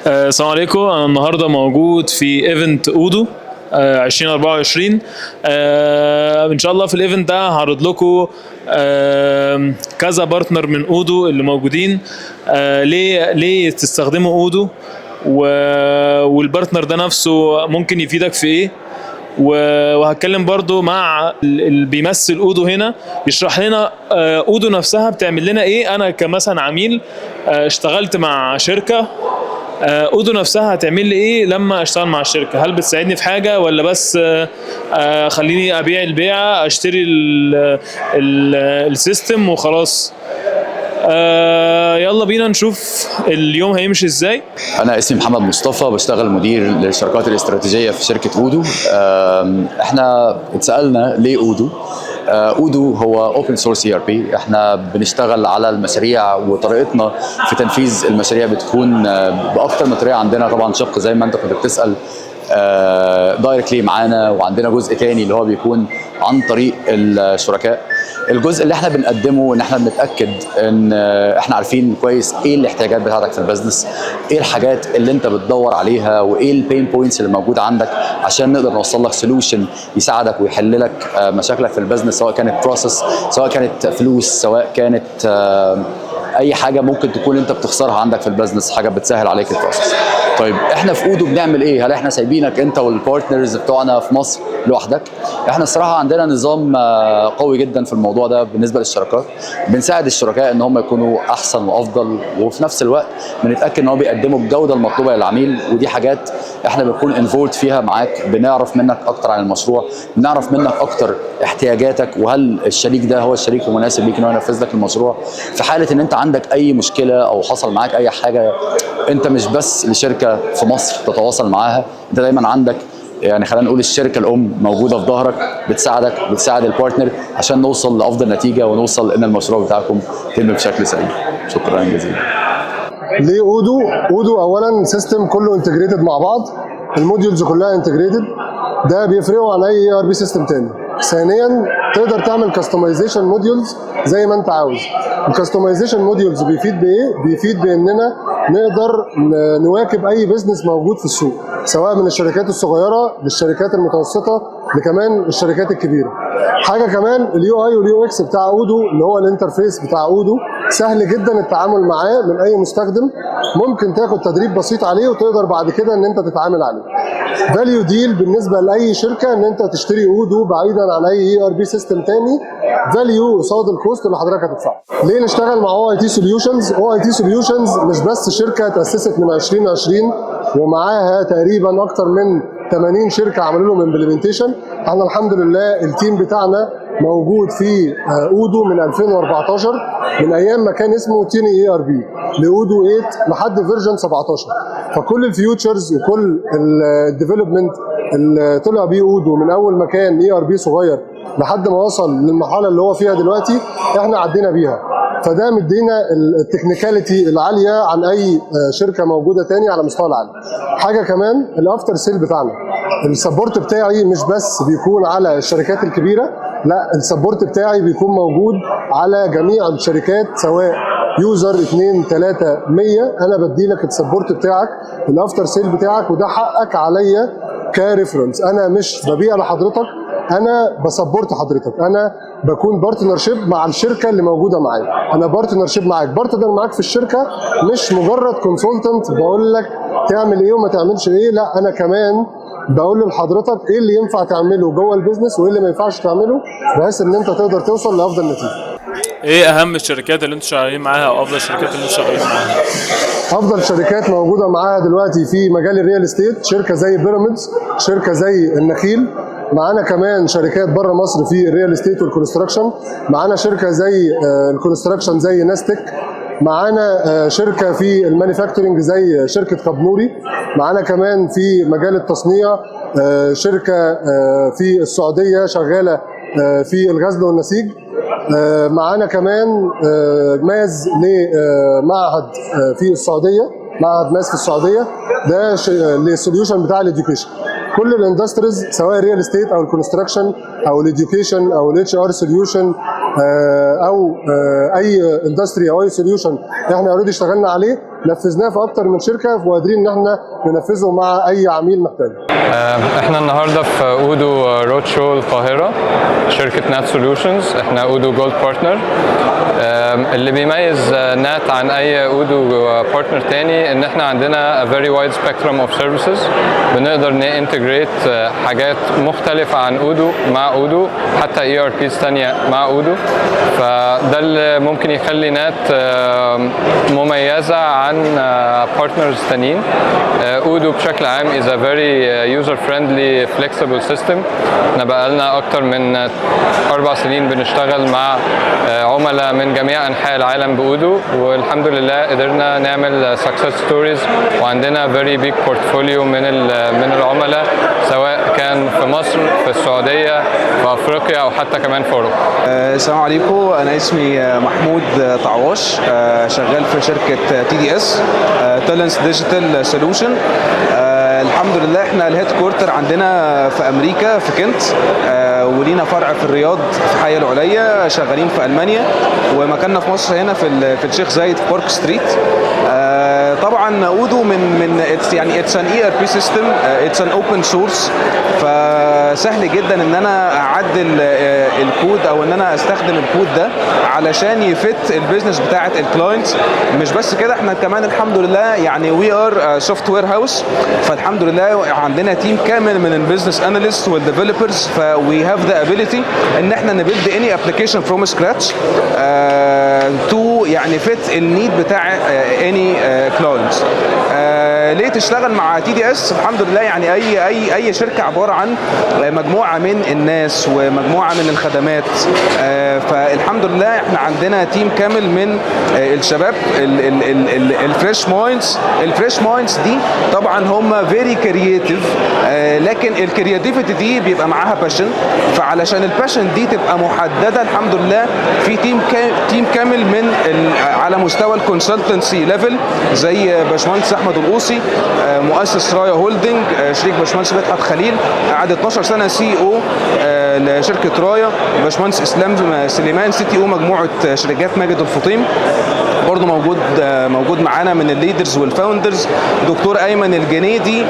السلام عليكم. انا النهارده موجود في event Odoo 2024. ان شاء الله في ال event ده هعرض لكم كذا partner من Odoo اللي موجودين، ليه تستخدموا Odoo وال partner ده نفسه ممكن يفيدك في ايه، وهتكلم برضو مع اللي بيمثل Odoo هنا يشرح لنا Odoo نفسها بتعمل لنا ايه. انا كمثلا عميل اشتغلت مع شركه، Odoo نفسها هتعمل لي ايه لما اشتغل مع الشركه؟ هل بتساعدني في حاجة ولا بس خليني ابيع البيعه، اشتري ال system وخلاص؟ يلا بينا نشوف اليوم هيمشي ازاي. أنا اسمي محمد مصطفى، بشتغل مدير للشراكات الاستراتيجية في شركة Odoo. احنا اتسألنا ليه Odoo؟ Odoo هو open source ERP. احنا بنشتغل على المشاريع، وطريقتنا في تنفيذ المشاريع بتكون باكتر من طريقه. عندنا طبعا شق زي ما انت كنت بتسال directly معانا، وعندنا جزء تاني اللي هو بيكون عن طريق الشركاء. الجزء اللي احنا بنقدمه ان احنا بنتاكد ان احنا عارفين كويس ايه الاحتياجات بتاعتك في ال business، ايه الحاجات اللي انت بتدور عليها، وايه ال pain points اللي موجودة عندك، عشان نقدر نوصل لك solution يساعدك ويحل لك مشاكلك في ال business، سواء كانت process، سواء كانت فلوس، سواء كانت اي حاجة ممكن تكون انت بتخسرها عندك في ال business، حاجة بتسهل عليك ال process. طيب، احنا في Odoo بنعمل ايه؟ هل احنا سايبينك انت وال partners بتوعنا في مصر لوحدك؟ احنا الصراحة عندنا نظام قوي جدا في الموضوع ده. بالنسبة للشراكات، بنساعد الشركاء ان هم يكونوا احسن وافضل، وفي نفس الوقت بنتاكد ان هم بيقدموا الجودة المطلوبة للعميل. ودي حاجات احنا بنكون involved فيها معاك، بنعرف منك اكتر عن المشروع، بنعرف منك اكتر احتياجاتك، وهل الشريك ده هو الشريك المناسب ليك ان هو ينفذ لك المشروع. في حاله ان انت عندك اي مشكلة او حصل معاك اي حاجه، انت مش بس لشركة في مصر تتواصل معاها، انت دايما عندك يعني خلينا نقول الشركة الام موجودة في ظهرك، بتساعدك، بتساعد ال partner عشان نوصل لافضل نتيجة ونوصل ان المشروع بتاعكم يتم بشكل سليم. شكرا جزيلا. ليه Odoo؟ Odoo اولا system كله integrated مع بعض، ال modules كلها integrated، ده بيفرقه عن اي ERP system تاني. ثانيا، تقدر تعمل customization modules زي ما انت عاوز. ال customization modules بيفيد بايه؟ بيفيد باننا نقدر نواكب اي business موجود في السوق، سواء من الشركات الصغيرة للشركات المتوسطة لكمان الشركات الكبيره. حاجة كمان، ال UI وال UX بتاع Odoo، اللي هو ال interface بتاع Odoo، سهل جدا التعامل معاه من اي مستخدم. ممكن تاخد تدريب بسيط عليه وتقدر بعد كده ان انت تتعامل عليه. value deal بالنسبة لاي شركة ان انت تشتري Odoo بعيدا عن اي ERP system تاني، value قصاد ال cost اللي حضرتك هتدفعه. ليه نشتغل مع OIT Solutions؟ OIT Solutions مش بس شركة تاسست من 2020 ومعاها تقريبا اكتر من 80 شركة عملوا لهم implementation. احنا الحمد لله ال team بتاعنا موجود في Odoo من 2014، من ايام ما كان اسمه Tiny ERP، ل Odoo 8 لحد version 17. فكل ال features وكل ال development اللي طلع بيه Odoo من اول ما كان ERP صغير لحد ما وصل للمرحلة اللي هو فيها دلوقتي، احنا عدينا بيها. فده مدينا ال technicality العالية عن اي شركة موجودة تاني على مستوى العالم. حاجة كمان، ال after sale بتاعنا، ال support بتاعي مش بس بيكون على الشركات الكبيره، لا، ال support بتاعي بيكون موجود على جميع الشركات، سواء user 2، 3، 100، انا بدي لك ال support بتاعك، ال after sale بتاعك، وده حقك عليا ك reference. انا مش ببيع لحضرتك، انا ب support حضرتك، انا بكون partnership مع الشركة اللي موجودة معايا. انا partnership معاك، partner معاك في الشركه، مش مجرد consultant بقول لك تعمل ايه وما تعملش ايه. لا، انا كمان بقول لحضرتك ايه اللي ينفع تعمله جوه ال business وايه اللي ما ينفعش تعمله، بحيث ان انت تقدر توصل لافضل نتيجه. ايه اهم الشركات اللي انتوا شغالين معاها او افضل الشركات اللي انتوا شغالين معاها؟ افضل شركات موجودة معاها دلوقتي في مجال ال real estate شركة زي بيراميدز، شركة زي النخيل. معانا كمان شركات بره مصر في ال real estate وال construction، معانا شركة زي ال construction زي ناستك، معانا شركة في ال manufacturing زي شركة قبنوري، معانا كمان في مجال التصنيع شركة في السعودية شغالة في الغزل والنسيج، معانا كمان ماز لمعهد في السعوديه، معهد ماز في السعوديه، ده لل solution بتاع ال education. كل ال industries، سواء ال real estate او ال construction او ال education او ال HR solution او اي industry او اي solution احنا already اشتغلنا عليه. نفذناه في اكتر من شركه، وقادرين ان احنا ننفذه مع اي عميل محتاجه. احنا النهارده في Odoo road show القاهره، شركة Nat Solutions. احنا Odoo Gold Partner. اللي بيميز Nat عن اي Odoo partner تاني ان احنا عندنا a very wide spectrum of services. بنقدر ن integrate حاجات مختلفة عن Odoo مع Odoo، حتى ERPs تانية مع Odoo. فده اللي ممكن يخلي Nat مميزة عن partners تانيين. Odoo بشكل عام is a very user friendly flexible system. احنا بقالنا اكتر من 4 سنين بنشتغل مع عملاء من جميع انحاء العالم ب Odoo، والحمد لله قدرنا نعمل success stories، وعندنا very big portfolio من العملاء، سواء كان في مصر، في السعوديه، في افريقيا، او حتى كمان في اوروبا. السلام عليكم، انا اسمي محمود طعواش، شغال في شركة TDS، Talents Digital Solution. الحمد لله احنا ال headquarter عندنا في امريكا في كنت، ولينا فرع في الرياض في حي العليا، شغالين في المانيا، ومكاننا في مصر هنا في الشيخ زايد في Park Street. طبعا Odoo من يعني it's an ERP system، it's an open source، فسهل جدا ان انا اعدل الكود او ان انا استخدم الكود ده علشان ي fit ال business بتاعه ال client. مش بس كده، احنا كمان الحمد لله يعني we are software house، فالحمد لله عندنا team كامل من ال business analyst وال developers، ف we have the ability ان احنا ن build any application from scratch to يعني fit ال need بتاع any client. ليه تشتغل مع TDS؟ الحمد لله يعني اي شركة عبارة عن مجموعة من الناس ومجموعة من الخدمات، فالحمد لله احنا عندنا team كامل من الشباب ال fresh minds. ال fresh minds دي طبعا هم very creative، لكن ال creativity دي بيبقى معاها passion، فعلشان ال passion دي تبقى محدده، الحمد لله في team كامل من على مستوى ال consultancy level، زي باشمهندس احمد القوصي، مؤسس رايا Holding، شريك باشمهندس مدحت خليل، قعد 12 سنة CEO لشركة رايا، باشمهندس اسلام سليمان CTO مجموعة شركات ماجد الفطيم، برضه موجود معانا من ال leaders وال founders دكتور ايمن الجنيدي،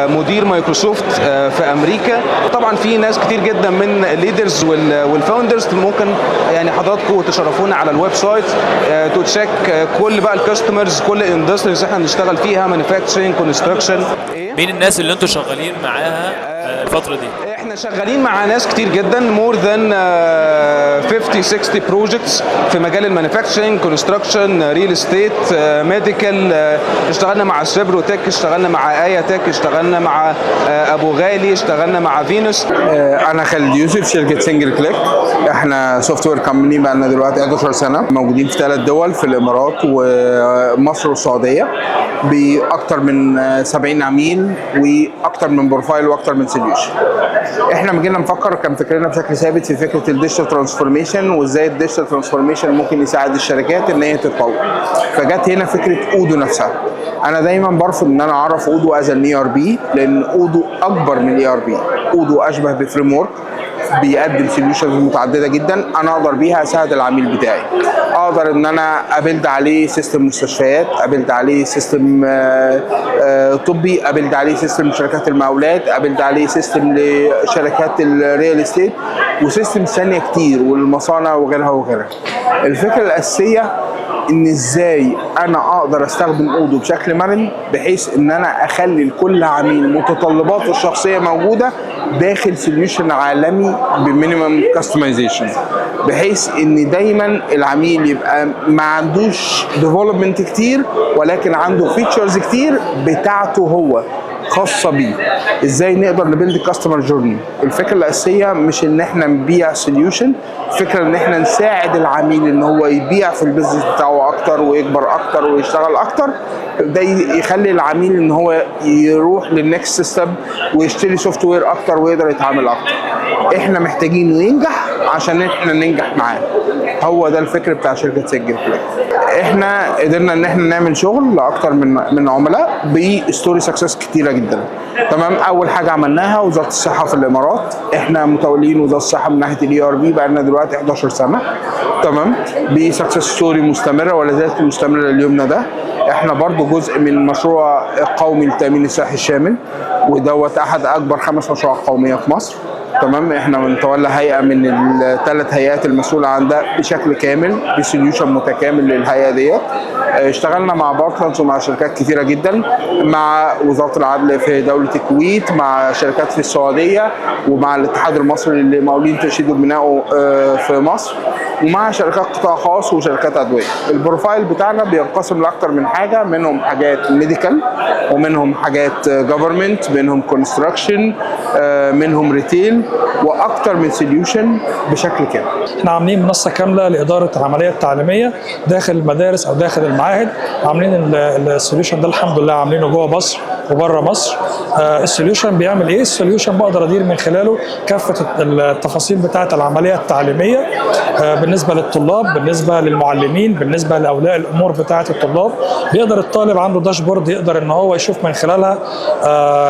مدير مايكروسوفت في امريكا. طبعا في ناس كتير جدا من ال leaders وال founders، ممكن يعني حضراتكم تشرفونا على ال website to check كل بقى ال customers، كل ال industries احنا بنشتغل فيها، manufacturing، construction. مين الناس اللي انتوا شغالين معاها الفترة دي؟ احنا شغالين مع ناس كتير جدا، more than 50 60 projects في مجال ال manufacturing، construction، real estate، medical. اشتغلنا مع سيبرو تك، اشتغلنا مع ايا تك، اشتغلنا مع ابو غالي، اشتغلنا مع فينوس. انا خالد يوسف، شركة Single Click. احنا software company بقى لنا دلوقتي 11 سنه، موجودين في ثلاث دول، في الامارات ومصر والسعوديه، باكثر من 70 عميل واكثر من profile واكثر من solution. احنا لما جينا نفكر كان فكرنا بشكل ثابت في فكرة ال digital transformation، وازاي ال digital transformation ممكن يساعد الشركات ان هي تتطور. فجت هنا فكرة Odoo نفسها. انا دايما برفض ان انا اعرف Odoo as an ERP، لان Odoo اكبر من ERP. Odoo اشبه ب framework بيقدم solutions متعددة جدا، انا اقدر بيها اساعد العميل بتاعي. اقدر ان انا ا build عليه system مستشفيات، ا build عليه system طبي، ا build عليه system شركات المقاولات، ا build عليه system لشركات ال real estate، و system ثانية كتير، والمصانع وغيرها وغيرها. الفكرة الاساسية ان ازاي انا اقدر استخدم Odoo بشكل مرن، بحيث ان انا اخلي لكل عميل متطلباته الشخصية موجودة داخل solution عالمي ب minimum customization، بحيث ان دايما العميل يبقى ما عندوش development كتير، ولكن عنده features كتير بتاعته هو خاصة بيه. ازاي نقدر ن build customer journey؟ الفكرة الاساسية مش ان احنا نبيع solution، الفكرة ان احنا نساعد العميل ان هو يبيع في ال business بتاعه اكتر ويكبر اكتر ويشتغل اكتر. ده يخلي العميل ان هو يروح لل next step ويشتري software اكتر ويقدر يتعامل اكتر. احنا محتاجينه ينجح عشان احنا ننجح معاه. هو ده الفكر بتاع شركة Single Click. احنا قدرنا ان احنا نعمل شغل لاكتر من عملاء ب story success كتيرة جدا. تمام، اول حاجة عملناها وزارة الصحة في الامارات. احنا متولين وزارة الصحة من ناحية ال ERP بقى لنا دلوقتي 11 سنه، تمام، ب success story مستمرة ولا زالت مستمرة ليومنا ده. احنا برضو جزء من مشروع قومي للتامين الصحي الشامل، ودوت احد اكبر 5 مشروعات قومية في مصر. تمام، احنا بنتولى هيئة من الثلاث هيئات المسؤولة عن ده بشكل كامل، ب solution متكامل للهيئة ديت. اشتغلنا مع partners ومع شركات كتيرة جدا، مع وزارة العدل في دولة الكويت، مع شركات في السعوديه، ومع الاتحاد المصري لمقاولين تشييد وبنائه في مصر، ومع شركات قطاع خاص وشركات ادويه. ال profile بتاعنا بينقسم لاكتر من حاجه، منهم حاجات medical، ومنهم حاجات government، منهم construction، منهم retail، واكتر من solution بشكل كامل. احنا عاملين منصة كاملة لادارة العملية التعليمية داخل المدارس او داخل المعاهد. عاملين ال solution ده الحمد لله عاملينه جوه مصر وبره مصر. ال solution بيعمل ايه؟ ال solution بقدر ادير من خلاله كافة التفاصيل بتاعه العملية التعليميه، بالنسبة للطلاب، بالنسبة للمعلمين، بالنسبة لاولياء الامور بتاعه الطلاب. بيقدر الطالب عنده dashboard يقدر ان هو يشوف من خلالها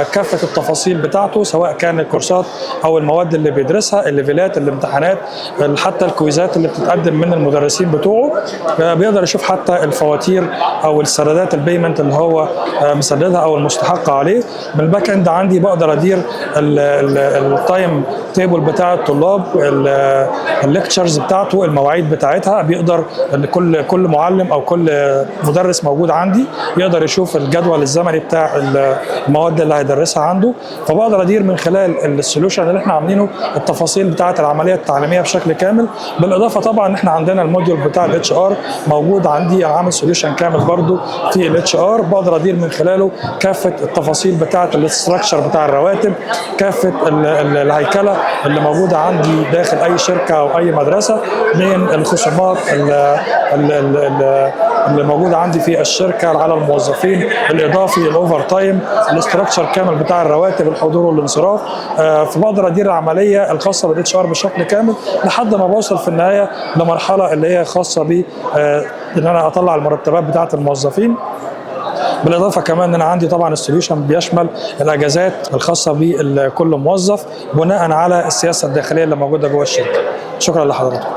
كافة التفاصيل بتاعته، سواء كان الكورسات او المواد اللي بيدرسها، ال level ات، الامتحانات، حتى ال quiz ات اللي بتتقدم من المدرسين بتوعه. بيقدر يشوف حتى الفواتير او السندات، ال payment اللي هو مسددها او المستحقه عليه. من ال back end عندي بقدر ادير ال time table بتاع الطلاب، ال lectures بتاعته، المواعيد بتاعتها. بيقدر ان كل معلم او كل مدرس موجود عندي يقدر يشوف الجدول الزمني بتاع المواد اللي هيدرسها عنده. فبقدر ادير من خلال ال solution اللي احنا عاملينه التفاصيل بتاعه العملية التعليمية بشكل كامل. بالاضافة طبعا ان احنا عندنا ال module بتاع ال HR موجود عندي، انا عامل solution كامل برضو في ال HR، بقدر ادير من خلاله كافة التفاصيل بتاعه ال structure بتاع الرواتب، كافة الهيكله اللي موجودة عندي داخل اي شركة او اي مدرسه، من الخصومات اللي موجودة عندي في الشركة على الموظفين، الاضافي، ال overtime، ال structure كامل بتاع الرواتب، الحضور والانصراف. فبقدر ادير العملية الخاصة بال HR بشكل كامل لحد ما بوصل في النهاية لمرحلة اللي هي خاصة ب ان انا اطلع المرتبات بتاعه الموظفين. بالاضافة كمان ان انا عندي طبعا ال solution بيشمل الاجازات الخاصة بكل موظف بناء على السياسة الداخلية اللي موجودة جوه الشركة. شكرا لحضراتكم.